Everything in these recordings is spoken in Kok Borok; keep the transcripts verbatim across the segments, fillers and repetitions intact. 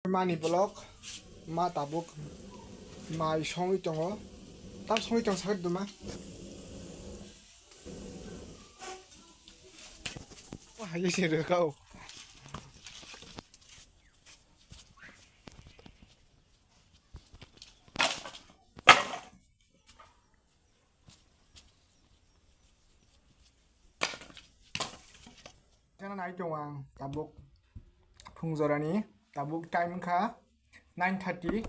Mani vlog, ma tabuk mai songwi tongo. Tam songwi tong sakhe duma. Hai se rwkha o. Tena nai tongo ang tabuk phung jorani, tabuk time wngkha nine thirty,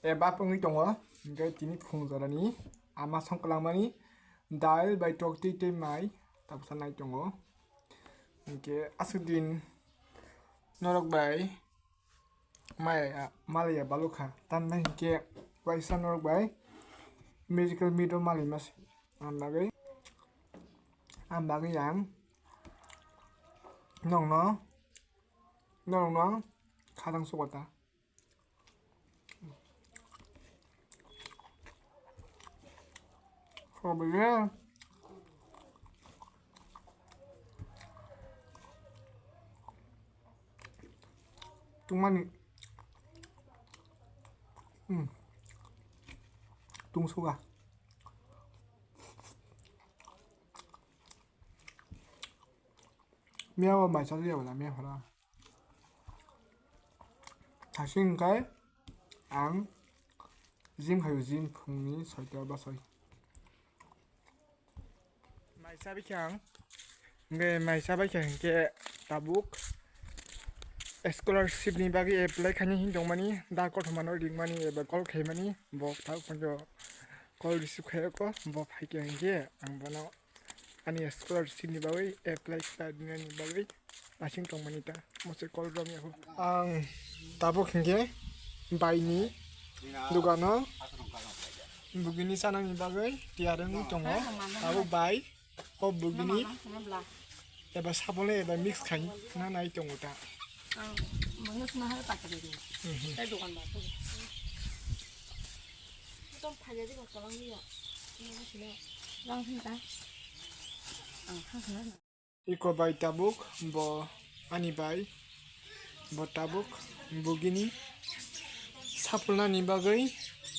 eba wngwi tongo, hingke tini phung jorani ama songkwlangmani dal bai tok twi twi mai tabuksa nai tongo. Hingke aswk din norok bai maya, malaya balukha. Tamni hinkhe waisa norok bai medical meet o malai mase. Ang bagwi, ang bagwi ang nokno, norokno khajang sukota. Kobile. Tungmani. Hmm. Tungsuga. Miya bo mai chajak ya bwla, miya phara. Thasing hwnkhe ang gym khaio, gym phungni soita ba soi. Mai chabi khe ang, hwnkhe mai chabai khe hwnkhe tabuk scholarship ni bagwi apply khaini hin tongmani, da kothoma no ringmani eba call khaimani, bo tabuk phano call receive khaiyako, bo phaikhe hwnkhe ang bono ani scholarship ni bagwi apply khlainani bagwi asing tongmani ta, mose call rom yago. Ang tabuk hinkhe baini dogano bugini chanani bagwi tiyar wngwi tongo. Tabuk bai o bugini eba sabole eba mix khai na nai tongo ta. Ang bono sna hai pakari. Mhm. Tei dokan ba. Tong phai jadi ko tolong dia. Ini sini. Langsung ta. Ang khang khang. Iko bai tabuk bo ani bai bo tabuk bugini sapulnani bagwi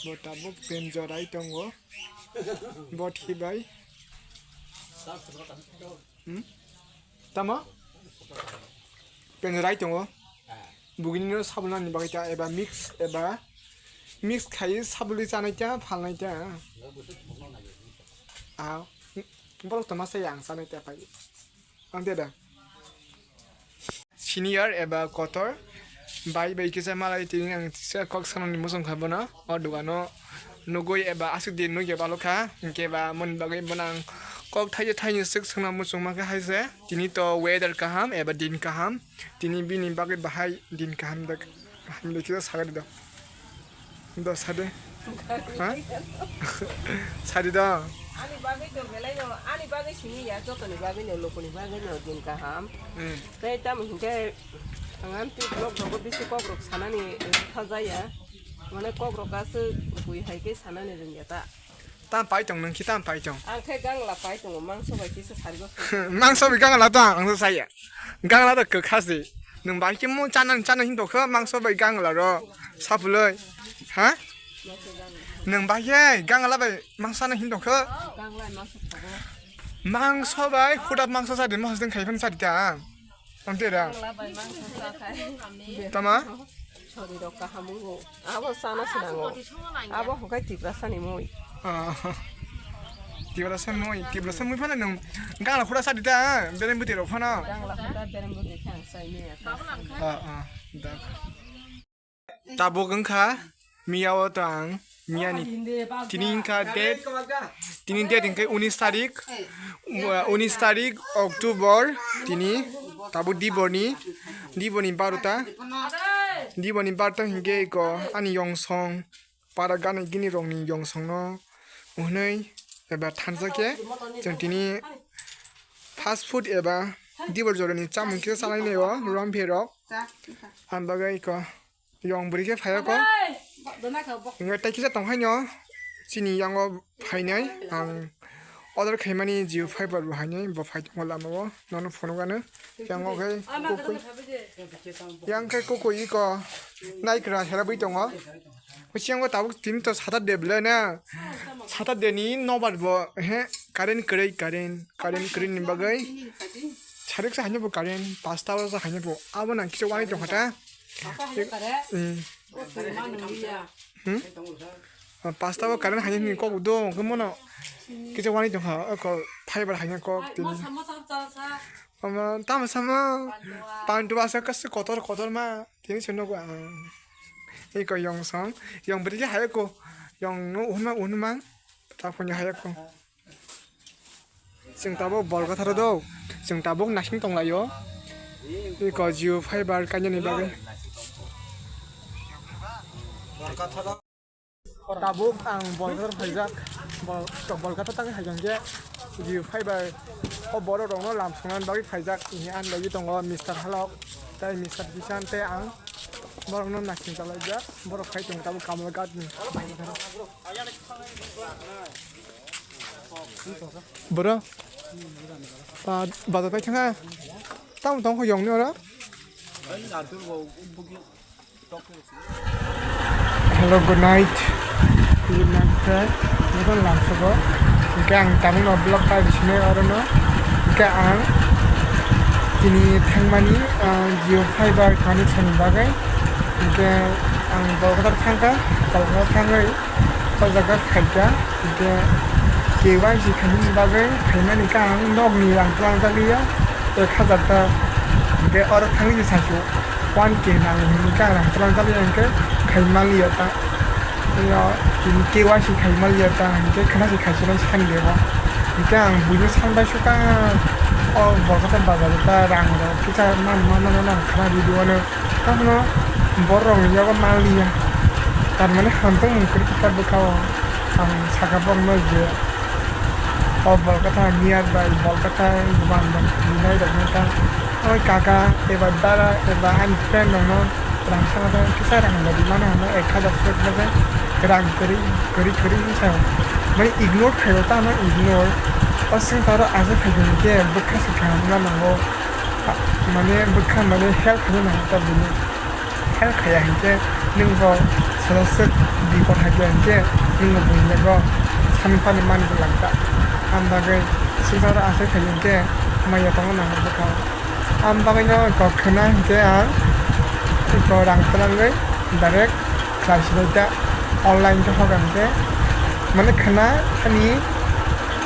bo tabuk penjorai tongo. Bo thi bai. Hmm? Tamo? Penjorai tongo. Bugini no sabulnani bagwi ta eba mix eba mix khai sabulwi chanai ta phalnai ta. Ah, borok to masa yang chanai ta pai. Ang de da. Senior eba kotor bai bai kisa malai tini ang kisa kok sanani muchung kha bono o dogano nugui eba aswk din nugya balokha hinkhe ba moni bagwi bono ang kok thaio thaini swk swngna muchung mankha hai se tini to weather kaham eba din kaham tini bini bagwi bahai din kaham dak. Hamle kisa sagadi do. Do sade. Ha? Sadi do. Ani bagwi do belai no, ani bagwi sini ya, jotoni bagwi no, lokoni bagwi no, din kaham. Hmm. Tei tamo hinkhe ang amtwi vlog rogo bisi kokrok sanani thajaya. Mane kokrok aswk bui hai khe sanani rwngya ta. Tam pai tong nung khi tam pai tong. Ang khe gangla pai tongo, mangso bai kisa sarigo. Mangso bai gangla to ang, ang to saya. Gangla to kwkha se. Nung bai khe mo chana, chana hin tokha mangso bai gangla ro. Sapuloi. Ha? Nung bai khe gangla bai mangso na hin tokha. Gangla mangso thogo. Mangso bai khuda mangso sadi, mangso ding khai phan sadi ta. Amte da. Gangla bai mangso sa khai. Tama? Sori rok kaham wngo. Abo sana sinango. Abo hwnkhe Tiprasa ni mui. Ah. Tiprasa mui, Tiprasa mui phano nung gala khura sadi ta, bereng buti rok phano. Gangla khura bereng buti khe ang sai maya. Ah, ah. Da. Tabuk wngkha miya o to ang miya ni tini wngkha date, tini date wngkha unis tarik, unis tarik October, tini tabuk dibor ni, dibor ni barota, dibor ni barota hinkhe eko ani yongsong para gana gini rok ni yongsong no hwnwi eba thansa khe chwng tini fast food eba dibor jora ni chamung khe salai nai o romphe rok. Ang bagwi eko. Yong bwrwi khe phai o kok. Hwnwi tei kisa tong hai no. Chini yango phainai ang Order khaimani Jio Fiber bo hainwi bo phai tongo lama o, nono phunukgano. Yang o khe kukui, yang khe kukui iko naikra helabwi tongo. Bisingo tabuk tini to Saturday bwle na. Saturday ni nobar bo he current kwrwi, current, current kwrwi ni bagwi. Sarik sa haino bo current, pasta o sa haino bo. Abo nang kisa wani tongkha ta. Hmm. Hmm? Ah, pasta o current haino ni kok do, khe mono. Kisa wani tongkha, o ko fiber haino kok tini. Omo, tamo samo. Pandu asa kasi kotor kotor ma. Tini se nogo ang. Iko yong song. Yong bwrwi khe hai ko. Yong no unma unma. Ta phone hai ko. Chwng tabuk Bolkatharo do. Chwng tabuk naising tonglaio. Iko Jio Fiber kainani bagwi. Tabuk ang Bolkathar phaijak, Bol-, Bolkathar tangwi hai khe Jio Fiber o borok rokno lam swngnani bagwi phaijak, ani bagwi tongo Mister Halok tei Mister Bishan tei ang borokno naising chalaijak, borok khai tongo tabuk Kamalghat ni Bolkathar. Bro, ba-, bazar pai thangkha, tamo tongkha yongni oro? Hello, good night. Good night, sir. Nokon lamsogo. Hingke ang tabukno vlog pai bisine orono. Hingke ang tini thangmani, ah, Jio Fiber connection ni bagwi. Hingke ang Bolkathar thangkha, Bolkathar thangwi o jaga khaikha. Hingke K Y C khaimani bagwi khaimani khe ang nokni rang twlangjak liya, ek hazar ta. Hingke oro thangwi se saisu. One K nango hinwi khe ang rang twlang jagwi hingke khai manliya ta. Yo, tini K Y C khai manliya ta, hingke khna se khai se bai sani bego. Hingke ang buino san bai suka, o Bolkathar bazar ta rang rok kisa man man man man khna video ano. Tamo borok rok ni yago manliya. Tar mane hamtang mung kri kisa bwkha o. Ang saka borokno je o Bolkathar nearby Bolkathar Bhuban Bhuban hinai rokno ta oi kaka eba dara eba ani friend rokno rang saka ta kisa rang rwdi mano hwnwi ek hazar sek baje rang kwrwi kwrwi kwrwi wngsa mane ignore khaio ta ano ignore o swngsa oro aswk khaikhe hwnkhe bwkha se kaham wngna nango mane bwkha mane help khaina nango ta buino. Help khaiya hinkhe nwng bo sajaswk bipot hai khe hinkhe nwng bo buini logo sami phano mani bo langkha. Ang bagwi swngcharo aswk khai hinkhe maya tongma nango bwkha. Ang bagwino kok khna hinkhe ang eko rang twlangwi direct khlai sinai ta online khe hok ang khe mane khna ani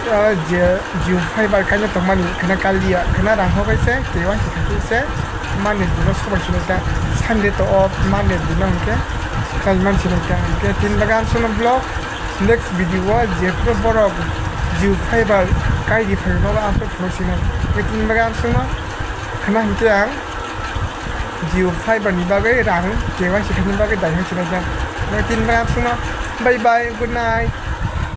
o je Jio Fiber kaisa tongmani khna kalia khna rang hok hai se kewa se khai se. Monday dino sobai sinai ta, Sunday to off, Monday dino hwnkhe khlai man sinai ta. Hwnkhe tini bagwi ang songno vlog, next video o jephru borok Jio Fiber kai di phai nogo ang phai phunuk sinai. Hwnkhe tini bagwi ang songno khna hwnkhe ang Jio Fiber ni bagwi rang K Y C khaini bagwi dai hwn sinai ta. Hwnkhe tini bagwi ang songno bye bye, good night.